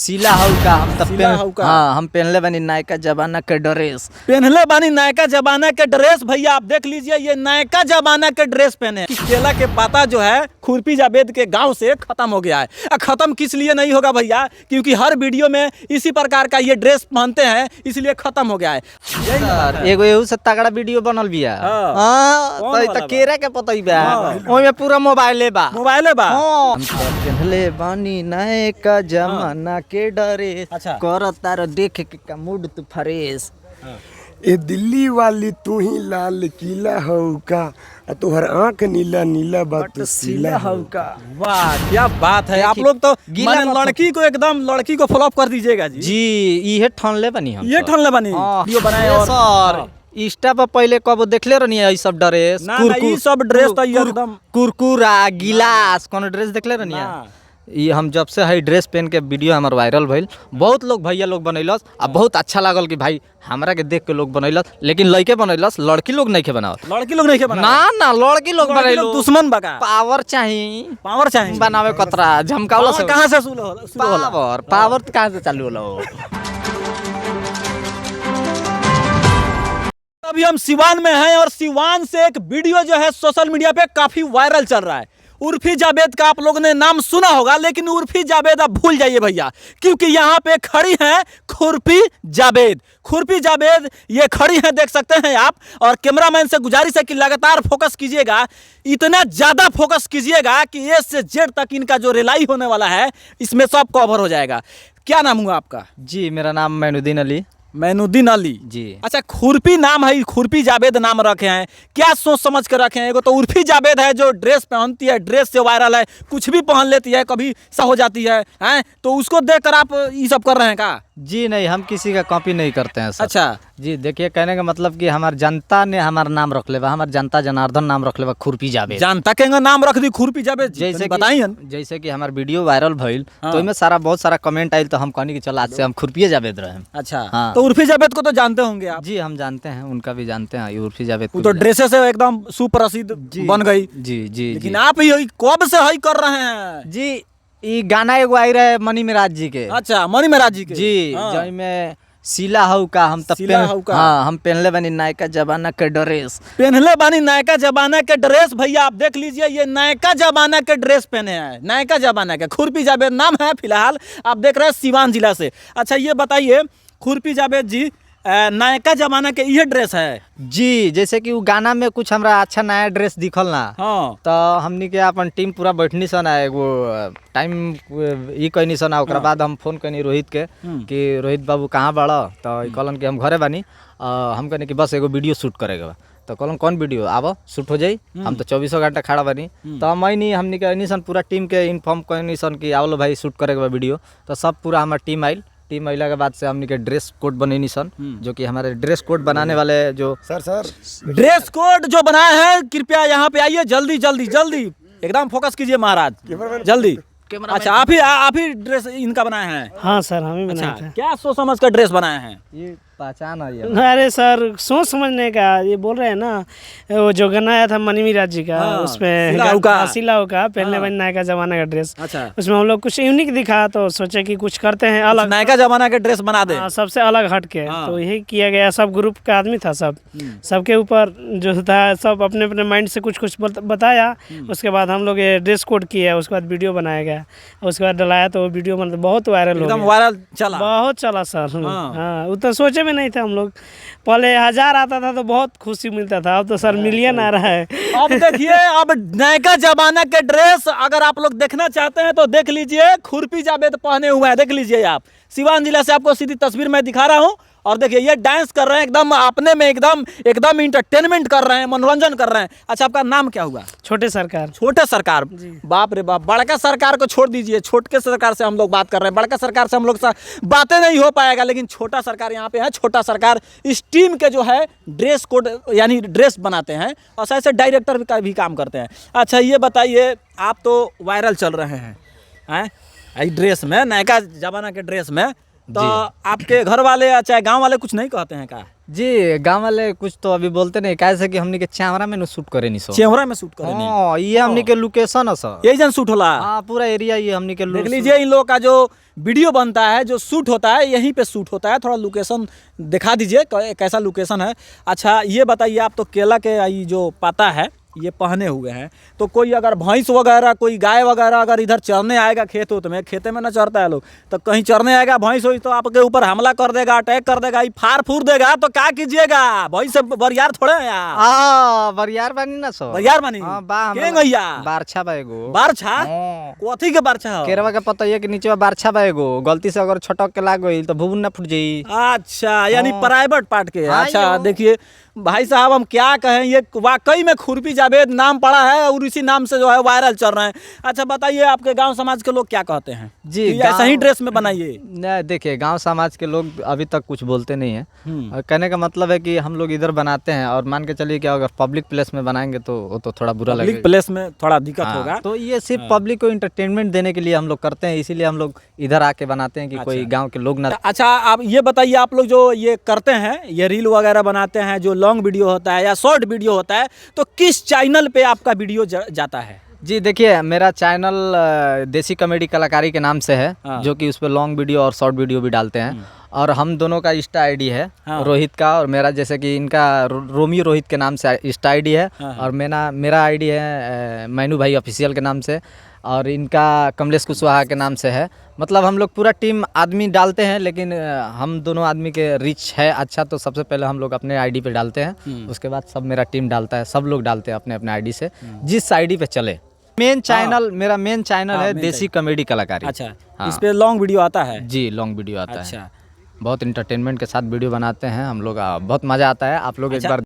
सिला हौ का हम त सिला हौ का। हाँ, हम पहनले बानी नयका जमाना के ड्रेस। पहनले बानी नयका जमाना के ड्रेस। भैया आप देख लीजिए, ये नयका जमाना के ड्रेस पहने हैं। कि केला के पाता जो है खुरपी जावेद के गांव से खत्म हो गया है। खत्म किस लिए नहीं होगा भैया, क्योंकि हर वीडियो में इसी प्रकार का ये ड्रेस पहनते हैं, इसलिए खत्म हो गया है। यही ना बात है। एगो एहू से तगड़ा वीडियो बनल बिया। हाँ। हाँ, कौन त ई वाला त बा? केरा के पतई बा। हाँ। ओइमे पूरा मोबाइले बा। मोबाइले बा। हाँ। हम त पहनले बानी नयका जमाना के ड्रेस। अच्छा। कर तार देख के का मूड तू फ्रेश। ए दिल्ली वाली तू ही लाल किला हौ का, आ तोहर आंख नीला नीला बा तू सीला हौ का। वाह क्या बात है! आप देखी, लोग तो गीला माने मत लड़की को एकदम लड़की को फ्लॉप कर दीजिएगा जी। जी, इहे ठनले बानी हम। ये सर। ठनले बानी। हाँ। वीडियो बनाए ए और सर, हाँ। इंस्टा पर पहले कबो देखले रहनी है ई सब ड्रेस? ना, ना, ई सब ड्रेस त ई एकदम- कुरकुरा गिलास कोनो ड्रेस देखले रहनी है? ना। ई हम जब से हई ड्रेस पहन के वीडियो हमार वायरल भइल, बहुत लोग भैया लोग बनैलस आ बहुत अच्छा लागल कि भाई हमरा के देख के लोग बनैलस, लेकिन लइके बनैलस, लड़की लोग नहीं के बनावत। लड़की लोग नहीं के बना। ना ना, लड़की लोग लड़की लोग बनैलो। दुश्मन बका। पावर चाही। पावर चाहिए। बनावे कतरा झमकावला पावर सब। कहाँ से शुरू शुरू होला? पावर पावर त कहाँ से चालू होला हो? अभी हम सिवान में हैं और सिवान से एक वीडियो जो है सोशल मीडिया पे काफी वायरल चल रहा है। उर्फी जावेद का आप लोगों ने नाम सुना होगा, लेकिन उर्फी जावेद अब भूल जाइए भैया, क्योंकि यहाँ पे खड़ी हैं खुरपी जावेद। खुरपी जावेद ये खड़ी हैं, देख सकते हैं आप। और कैमरामैन से गुजारिश है कि लगातार फोकस कीजिएगा, इतना ज़्यादा फोकस कीजिएगा कि ए से जेड तक इनका जो रिलाई होने वाला है इसमें सब कवर हो जाएगा। क्या नाम हुआ आपका? जी, मेरा नाम मैनुद्दीन अली। मैनुद्दीन अली। जी। अच्छा, खुरपी नाम है, खुरपी जावेद नाम रखे हैं, क्या सोच समझ के रखे हैं? एगो तो उर्फी जावेद है जो ड्रेस पहनती है, ड्रेस से वायरल है, कुछ भी पहन लेती है, कभी सा हो जाती है, हैं? तो उसको देखकर आप ये सब कर रहे हैं का? जी नहीं, हम किसी का कॉपी नहीं करते हैं सर। अच्छा। जी देखिए, कहने का मतलब कि हमार जनता ने हमार नाम रख लेबा, हमार जनता जनार्दन नाम रख लेबा खुरपी जावेद। जनता के नाम रख दी खुरपी जावेद जी, जैसे तनी बताई। जैसे कि हमार वीडियो वायरल भइल हाँ। तो ओइमे सारा बहुत सारा कमेंट आइल, तो हम कहनी कि चल आज से हम खुरपीए जावेद रहे। अच्छा। हाँ। तो उर्फी जावेद को तो जानते होंगे आप? जी, हम जानते हैं, उनका भी जानते हैं, उर्फी जावेद वो को तो भी ड्रेसे से एकदम सुप्रसिद्ध बन गई। जानते हैं। जी जी। लेकिन जी आप ये कब से हई कर रहे हैं? जी, ई गाना एगो आई रहे मनी मिराज जी के। अच्छा, मणि महाराज जी के। जी। हाँ। जइमे सिला हौ का हम त सिला हौ का। हाँ, हम पहनले बानी नयका जमाना के ड्रेस। पहनले बानी नयका जमाना के ड्रेस। भैया आप देख लीजिए, ये नयका जमाना के ड्रेस पहने हैं, नयका जमाना के। खुरपी जावेद नाम है फिलहाल, आप देख रहे हैं सिवान जिला से। अच्छा ये बताइए खुरपी जावेद जी, नयका जमाना के ये ड्रेस है? जी, जैसे कि उ गाना में कुछ हमरा अच्छा नया ड्रेस दिखल ना, हाँ। तो हमनी के अपन टीम पूरा बैठनी सन आ एगो टाइम ई कहनी सन आ ओकरा बाद हम फोन कहनी रोहित के कि रोहित बाबू कहाँ बाड़, तो ई कहलन कि हम घरे बानी। हम कहनी कि बस एगो वीडियो शूट करे के बा, तो कहलन कौन वीडियो, आब शूट हो जाई, हम तो चौबीसों घंटा खड़ा बानी। तो हम अइनी, हमनी के अइनी सन पूरा टीम के इन्फॉर्म कहनी सन कि आवलो भाई शूट करे के बा वीडियो, तो सब पूरा हमार टीम आइल। टीम अइला के बाद से हमनी के ड्रेस कोड बनैनी सन, जो कि हमारे ड्रेस कोड बनाने वाले जो सर सर ड्रेस कोड जो बनाए हैं, कृपया यहाँ पे आइए जल्दी जल्दी जल्दी, एकदम फोकस कीजिए महाराज, जल्दी। अच्छा, आप ही ड्रेस इनका बनाए हैं? हाँ सर, हम ही बनाए अच्छा थे। क्या सोच समझ कर ड्रेस बनाए हैं? ये पहचान है ये। अरे सर, सोच समझने का ये बोल रहे हैं ना, वो जो गाना आया था मनी मीरा जी का, हाँ, उसमें सिला हुआ। हाँ, सिला हुआ, पहले बन नायका जमाना का ड्रेस। अच्छा। उसमें हम लोग कुछ यूनिक दिखा तो सोचे कि कुछ करते हैं अलग, नयका जमाना के ड्रेस बना दे। हाँ, सबसे अलग हट के। हाँ। तो यही किया गया। सब ग्रुप का आदमी था, सब सबके ऊपर जो था सब अपने अपने माइंड से कुछ कुछ बताया। उसके बाद हम लोग ये ड्रेस कोड किया, उसके बाद वीडियो बनाया गया, उसके बाद डलाया, तो वो वीडियो मतलब बहुत वायरल हो एकदम गया। वायरल चला। बहुत चला सर। हाँ। हाँ, वो तो सोचे में नहीं थे हम लोग। पहले 1000 आता था तो बहुत खुशी मिलता था, अब तो सर मिलियन आ रहा है। अब देखिए, अब नयका जमाना के ड्रेस अगर आप लोग देखना चाहते हैं तो देख लीजिए, खुरपी जावेद पहने हुए हैं, देख लीजिए आप। सिवान जिला से आपको सीधी तस्वीर मैं दिखा रहा हूँ। और देखिए ये डांस कर रहे हैं एकदम अपने में, एकदम एकदम इंटरटेनमेंट कर रहे हैं, मनोरंजन कर रहे हैं। अच्छा, आपका नाम क्या हुआ? छोटे सरकार। छोटे सरकार। बाप रे बाप, बड़का सरकार को छोड़ दीजिए, छोटके सरकार से हम लोग बात कर रहे हैं, बड़का सरकार से हम लोग बातें नहीं हो पाएगा, लेकिन छोटा सरकार यहाँ पे है। छोटा सरकार इस टीम के जो है ड्रेस कोड यानी ड्रेस बनाते हैं और शायद से डायरेक्टर का भी काम करते हैं। अच्छा ये बताइए, आप तो वायरल चल रहे हैं, हैं आई ड्रेस में, नयका जमाना के ड्रेस में, तो आपके घर वाले या चाहे गाँव वाले कुछ नहीं कहते हैं का? जी गांव वाले कुछ तो अभी बोलते नहीं, कैसे कि हमनी के चावरा में न शूट करे नहीं सो। चेवरा में शूट करे नहीं? हाँ, ये हमनी के लोकेशन है सर। यही जन शूट होला। हाँ, पूरा एरिया ये हमनी के देख लीजिए इन लोगों का जो वीडियो बनता है, जो शूट होता है, यहीं पे शूट होता है। थोड़ा लोकेशन दिखा दीजिए, कैसा लोकेशन है। अच्छा ये बताइए, आप तो केला के ये जो पाता है ये पहने हुए हैं, तो कोई अगर भैंस वगैरह कोई गाय वगैरह अगर इधर चरने आएगा खेत उत में, खेते में ना चरता है लोग, तो कहीं चरने आएगा भैंस हुई तो आपके ऊपर हमला कर देगा, अटैक कर देगा, ये फाड़ फूर देगा, तो क्या कीजिएगा? भैंस से बरियार थोड़े हैं यार। आ बरियार बानी ना सो। बरियार बानी? हाँ, बा के हमरा। गैया? बारछा बा एगो। बारछा? हाँ। कथी के बारछा हो? केरवा के पतैया के नीचे बारछा बा एगो, गलती से अगर छटक के लाग गई तो भुवन ना फूट जाई। अच्छा, यानी प्राइवेट पार्ट के। हाँ, अच्छा यो। देखिए भाई साहब, हम क्या कहें, ये वाकई में खुरपी जावेद नाम पड़ा है और इसी नाम से जो है वायरल चल रहे हैं। अच्छा बताइए, आपके गांव समाज के लोग क्या कहते हैं? जी, कि ऐसा ही गांव- ड्रेस में बनाइए। नहीं देखिए, गांव समाज के लोग अभी तक कुछ बोलते नहीं हैं। और कहने का मतलब है कि हम लोग इधर बनाते हैं और मान के चलिए कि अगर पब्लिक प्लेस में बनाएंगे तो वो तो थोड़ा बुरा पब्लिक लगेगा। प्लेस में थोड़ा दिक्कत हाँ, होगा। तो ये सिर्फ पब्लिक को इंटरटेनमेंट देने के लिए हम लोग करते हैं, इसीलिए हम लोग इधर आके बनाते हैं कि कोई गांव के लोग ना। अच्छा आप ये बताइए, आप लोग जो ये करते हैं, ये रील वगैरह बनाते हैं, जो लॉन्ग वीडियो होता है या शॉर्ट वीडियो होता है, तो किस चैनल पे आपका वीडियो जाता है? जी देखिए, मेरा चैनल देसी कॉमेडी कलाकारी के नाम से है, हाँ। जो कि उस पर लॉन्ग वीडियो और शॉर्ट वीडियो भी डालते हैं। और हम दोनों का इंस्टा आईडी है, हाँ। रोहित का और मेरा, जैसे कि इनका रोमियो रोहित के नाम से इंस्टा आईडी है। हाँ, और मेरा मेरा आईडी है मैनू भाई ऑफिशियल के नाम से, और इनका कमलेश कुशवाहा के नाम से है। मतलब हम लोग पूरा टीम आदमी डालते हैं, लेकिन हम दोनों आदमी के रीच है अच्छा, तो सबसे पहले हम लोग अपने आईडी पे डालते हैं, उसके बाद सब मेरा टीम डालता है, सब लोग डालते हैं अपने अपने आईडी से, जिस आईडी पे चले। मेन चैनल, मेरा मेन चैनल हाँ, है मेन देसी कॉमेडी कलाकारी। अच्छा, हाँ। इस पे लॉन्ग वीडियो आता है? जी, लॉन्ग वीडियो आता है। अच्छा। बहुत इंटरटेनमेंट के साथ वीडियो बनाते हैं हम लोग, बहुत मज़ा आता है। आप लोग एक बार